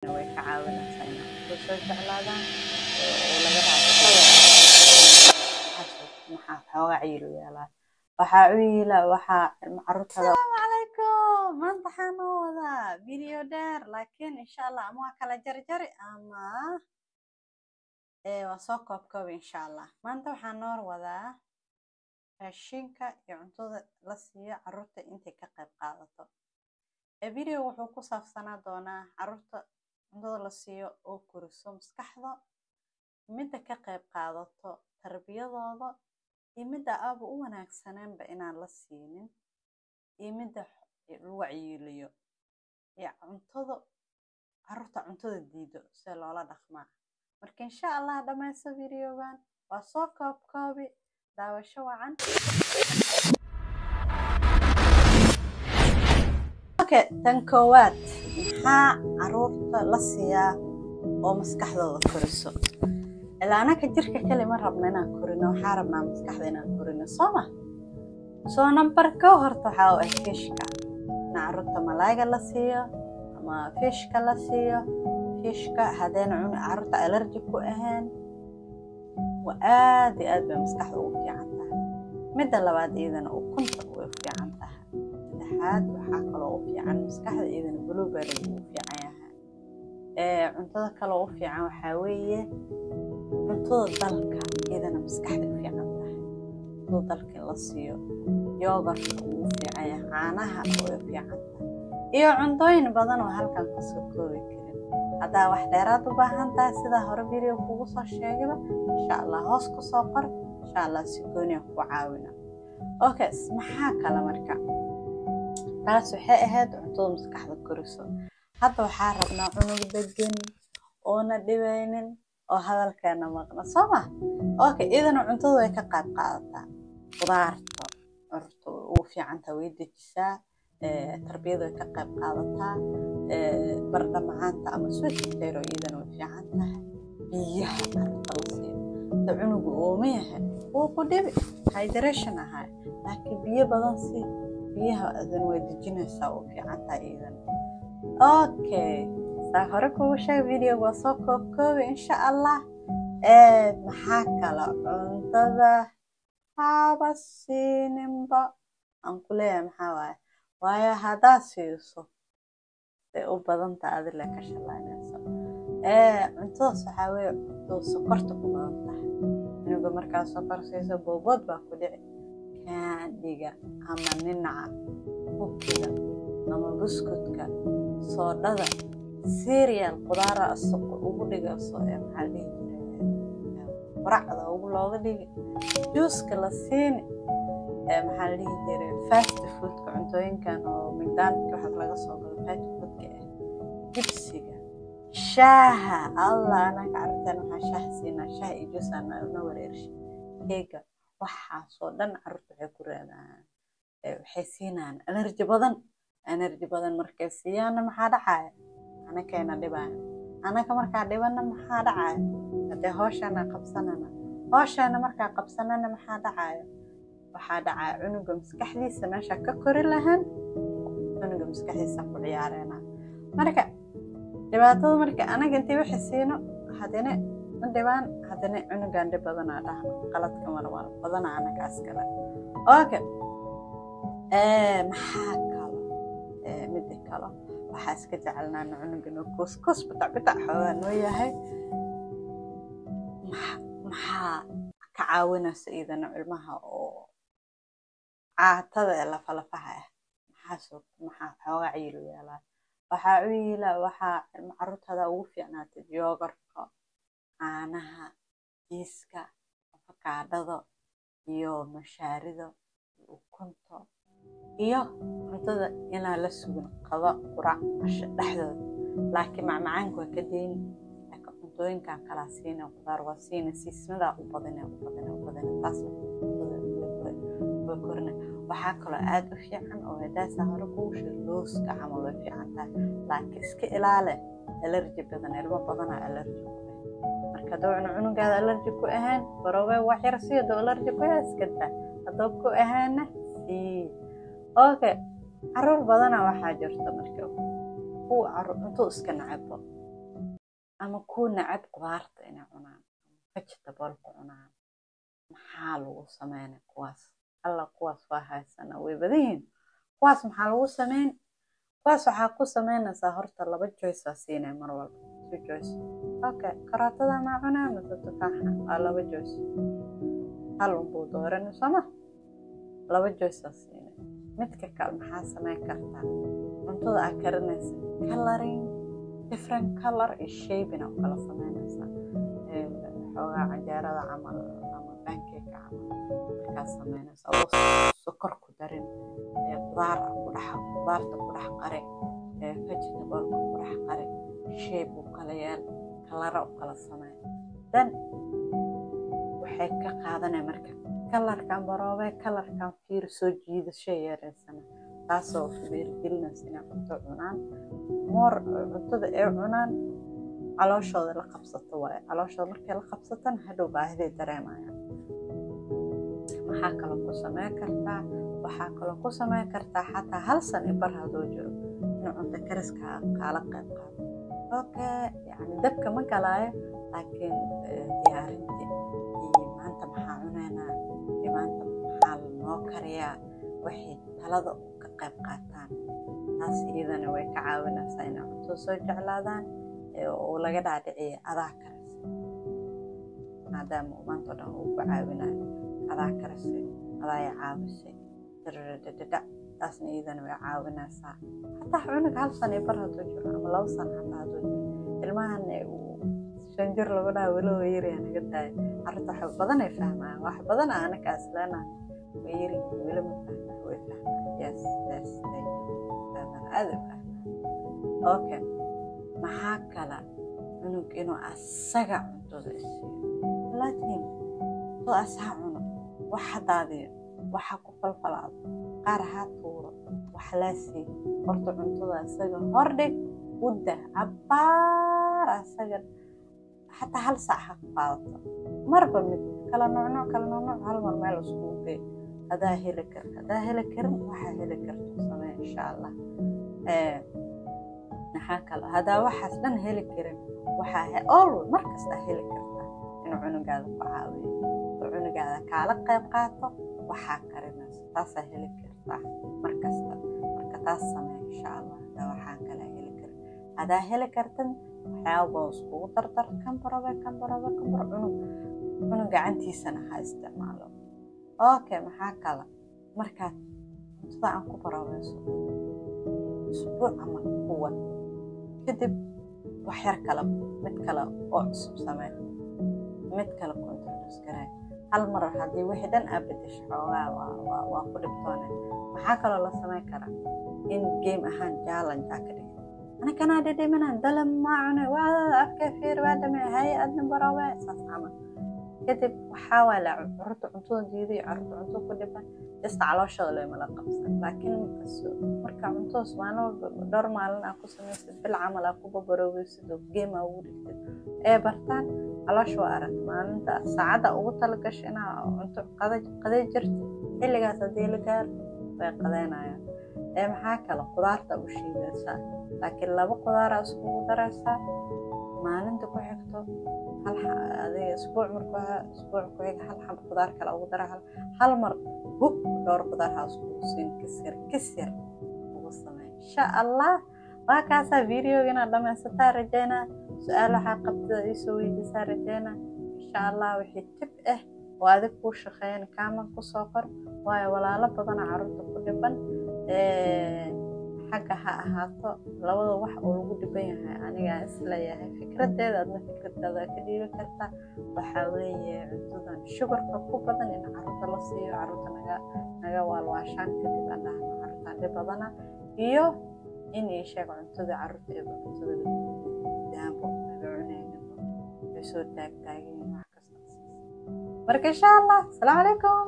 Way ka caawinaysaa inay cuntada soo jeclaadaan oo laga maxaa xoogaa cayil u yeelaa, waxaa u yeela waxaa caruurtada. Asalaamu calaykum. Maanta waxaan noo wadaa video dheer, laakiin insha Allah ama waa kala jarjari ama waa soo koobkoobi insha Allah. Maanta waxaan noo wadaa raashinka iyo cuntada la siiyo caruurta intay ka qayb qaadato. Video wuxuu ku saabsanaa doonaa caruurta cuntada la siiyo oo koriso maskaxda, midda ka qayb qaadato tarbiyadooda, iyo midda aaba u wanaagsaneenba inaan la siinin, iyo midda lagu wacyiiliyo, iyo cuntada caruurta cuntada diido see loola dhaqmaa. Marka insha Allah dhammayso videogan, waa soo koobkoobi. Daawasho wacan. Okay, tan koowaad, maxaa caruurta la siiyaa oo maskaxdooda koriso? Ilaa anaka jirka kali ma rabno inaan korino, waxaa rabnaa maskaxda inaan korino, soo ma? Soo number kow horta waxaa u ah fishka, in caruurta malaayga la siiyo ama fishka la siiyo. Fishka haddayna cun caruurta allergy ku ahayn, waa aad iyo aad bay maskaxda ugu fiican tahay. Midda labaad, iyadana ukunta way u fiican tahay. Saddexaad, waxaa kaloo u fiican maskaxda iyadana blueberry wuu u fiican yahay. Cuntada kaloo u fiican waxaa weeye cuntada dalka, iyadana maskaxda u fiican tahay. Cuntada dalka in la siiyo, yogurtka wuu u fiican yahay, caanaha way u fiican tahay, iyo cuntooyin badan oo halkan kasoo koobi karin. Haddaa wax dheeraad u baahan tahay, sidaa hore video kugu soo sheegayba, insha Allah hoos kusoo qor, insha Allah si gooniya ku caawina. Okay, maxaa kale? Marka taas waxay ahayd cuntada maskaxda koriso. Hadda waxaa rabnaa cunug degan oona dhibaynin oo hadalkeena maqna, soo ma? Okay, iyadana cuntada way ka qayb qaadataa. Qudaarta curta ugu fiicantaa, way dejisaa, tarbiyada way ka qayb qaadataa. Baradho macaanta ama sweet potato iyadana way fiican tahay. Biyaha carruurta la siiyo, hadda cunugu ooma yahay, wuu ku dhibi, hydration ahay, laakiin biyo badan sii, biyaha adan way dejinaysaa, u fiican tahay iyadana. Okay, saa hore kugu sheeg, video waa soo koobkoobi insha Allah. Maxaa kale? Cuntada haba siininba aan ku leeyahay. Maxaa waaye? Waayo haddaad siiso, say u badan tahay adile ka shalaynayso. Cuntadaas waxaa weeye cuntada sokorta ku badan tahay. Cunuga markaa sokor siiso, boobood baa ku dhici. Candyga ama ninaca, cookiega ama buskutka, soodhada, cereal, qudaara ugu dhigayso ee maxaa la dhihi jiray, quracda ugu looga dhigi, juuska la siini, maxaa la dhihi jiray, fast foodka, cuntooyinkan oo McDonaldka waxaas laga soo gado, fast foodka ah, jibsiga, shaaha. Allah, anaka carruurteen waxaan shaah siinaa, shaah iyo juus aan na wareershay, keega, waxaasoo dhan carruurta waxay ku raadaan, waxay siinayaan energy badan. Energy badan markay siiyaanna maxaa dhacaya? Anakayna dhibaya. Anaka markaa dhibanna maxaa dhacaya? Haddee hooshana qabsanana, hooshana markaa qabsanana maxaa dhacaya? Waxaa dhacaya cunuga maskaxdiisa meesha ka kori lahaan, cunuga maskaxdiisa ku ciyaareena. Marka dhibaatada marka anaga intii wixi siino, haddana ma dhibaan, haddana cunugan dhib badanaa dhahno. Qaladka marmar badanaa anagaas kale. Okay, maxaa kalo? Mida kalo, waxaa iska jecelnaa cunuga noo kuuskuus, bitac bitac xoogaa noo yahay. Maxaa ka caawinaysa iyadana ilmaha oo caatada ee lafalafaha ah? Maxaa maxaa xoogaa cayil u yeelaa? Waxaa u yeela waxaa carruurtaada ugu fiicnaatid yogurtka, caanaha, jiiska, afakaadhada iyo mashaarida iyo ukunta, iyo cuntada inaan la sugin qado, qurac, casho dhexdooda. Laakiin macmacaanka waa ka deyni, laakiin cuntooyinkan kalaa siina, qudaar waa siina, siismadaa u badina, u badina, u badina, taasna cuntada way korina. Waxaa kaloo aad u fiican oo hadaasaa hore kugu sheeg, looska camal way fiican tahay, laakiin iska ilaale allergy badan. Ilmo badanaa allergy ku ah. Marka hadduu cunugaada allergy ku ahaan, baroobe wax yar sii. Hadduu allergy ku yahay, iska daa. Hadduu ku ahaana, sii. Okay, caruur badanaa waxaa jirta marka kuwa cunto iska nacabo. Ama kuwa nacab qudaarta inay cunaan, vegetable ku cunaan, maxaa lagu sameynay kuwaas? Alla, kuwaas waa haysana, way badan yihiin kuwaas. Maxaa lagu sameyn kuwaas? Waxaa ku sameynaysaa horta laba choice aa siinay mar walba, two choice. Okay, karootada maa cunaa mise tufaaxa? Waa laba choice, hal unbuu dooranay, sooma? Laba choice aa siinay. Midka kale maxaa sameyn kartaa? Cuntada aa karinaysa coloring, different color iyo shaping aa u kala sameynaysaa. Xoogaa canjeerada camal ama pancake camal markaa sameynaysa, adoo sokor ku darin, qudaar ku dhex, qudaarta ku dhex qari, vegetable-ka ku dhex qari, shape u kala yeel, color u kala samey. Then waxay ka qaadanaya marka color-kan baroobe, color-kan fiir, soo jiidasho yeeleysana, taasoo dhiirigelinaysa inay cunto cunaan more. Cuntada ay cunaan calooshooda la qabsato waaye. Calooshooda markay la qabsatana, hadhow baahiday dareemayaan. Maxaa kaloo ku sameyn kartaa? Waxaa kaloo ku sameyn kartaa xataa hal san iyo bar hadduu jiro inuu cunto kariska kaala qayb qaato. Okay, yani dabka ma galaayo, laakiin diyaarintii iyo maanta maxaa cuneynaa iyo maanta maxaa noo kariyaa, waxay talada ka qayb qaataan. Taas iyadana way ka caawinaysaa inay cunto soo jeclaadaan oo laga dhaadhiciyo adaa karisay, maadaama uu maanta o dhan uu ku caawinayo. Adaa karisay, adaa i caawisay, dadadadada. Taasna iyadana way caawinaysaa. Xataa cunug hal san iyo bar hadduu jiro ama 2 sano xataa hadduu jiro, ilmahan uu 5 jir lagu dhaha weli waa yaryaa, naga daaya. Carruurta wax badan ay fahmayaan, wax badan anakaas leenahay way yaryihiin, weli ma fahmaan. Way fahmaan, yes, they do, fahmaan, aad u fahmaan. Okay, maxaa kala? Cunug inuu asaga cuntada isiiyo. Let him, cuntada asaga cuno, wax ha daadiyo, waxa ku falfalaado, qaar ha tuuro, wax laa siiyo. Horta cuntada asaga hordhig, u dah cabbaar asaga, xataa hal saac ha qaadato. Marba mid kala nuucnuuc, kala nuucnuuc, hal mar meel iskugu gey hadaa heli kar. Hadaa heli karin, waxaa heli karto samee, insha Allah. Maxaa kale? Hadaa waxaas dhan heli karin, waxaa all mar kasta heli kartaa inuu cunugaada ku caawiyo oo cunugaada kaala qayb qaato waxaa karinayso. Taasaa heli kartaa mar kasta. Marka taas samee, insha Allah, hadaa waxaan kale heli karin. Hadaa heli kartan, waxyaaba badan iskugu dardar, kan barobe, kan barobe, kan baro. Cunug gacantiisana ha isticmaalo. Okay, maxaa kale? Markaad cuntada aan ku barobeyso isbuuc camal kuwan, kadib wax yar kale, mid kale oo cusub samee, mid kale ku introduce garee. Hal mar haddii wixii dhan aa bedesho, xoogaa waa ku dhibtoone. Maxaa kaloo la sameyn karaa? In game ahaan, challenge aa ka dhigto. Ana kanaa dhedhemanaan dalam maa cune, waa afka fiir, waa dhame, hay adna baroobe, saas camal. Kadib waxaa waa la carruurta cuntada diiday, carruurta cunto ku dhiban, just calooshooda loomala qabsan. Laakiin marka cuntadaas maalin walba, dhowr maalin aa ku samaysid, bil camal aa ku babaroobeysid oo game aa ugu dhigtid, ee bartaan caloosha, waa arag maalinta saacadda ugu talagasho inaa cunto qaday jirtid, xilligaas haddii la gaaro way qadeynayaan. Ee maxaa kale? Qudaarta u shiidaysaa, laakiin laba qudaaraa iskugu daraysaa. Maalinta ku xigto hal, adiga isbuuc markuu isbuuc ku xiga hal xabo qudaar kale ugu dara. Hal mar hug dhowr qudaar ha iskugu siin, kisir kisir ugu samey, insha Allah. Waa kaasaa videoga inaad dhamaysataa rajeynaa. Su-aal waxaa qabtida iisoo weydiisaa rajeynaa, insha Allah. Wixii tip ah oo adig kuu shaqeeyan comment kusoo qor, waayo walaalo badana carruurta ku dhiban. Xagga ha ahaato labada wax oo lagu dhiban yahay, anigaa isleeyahay fikradeeda, adna fikradaada ka dhiibi kartaa. Waxaa weeye cuntadan sugar-ka ku badan in carruurta la siiyo, carruurta naga waalwaashaan, kadib aan dhahno carruurtaan dhib badana, iyo in ii sheeg cuntada carruurta eeba cuntada daanbo naga cunayninba, way soo taagtaagan wax kasta. Marka insha Allah, asalaamu calaykum.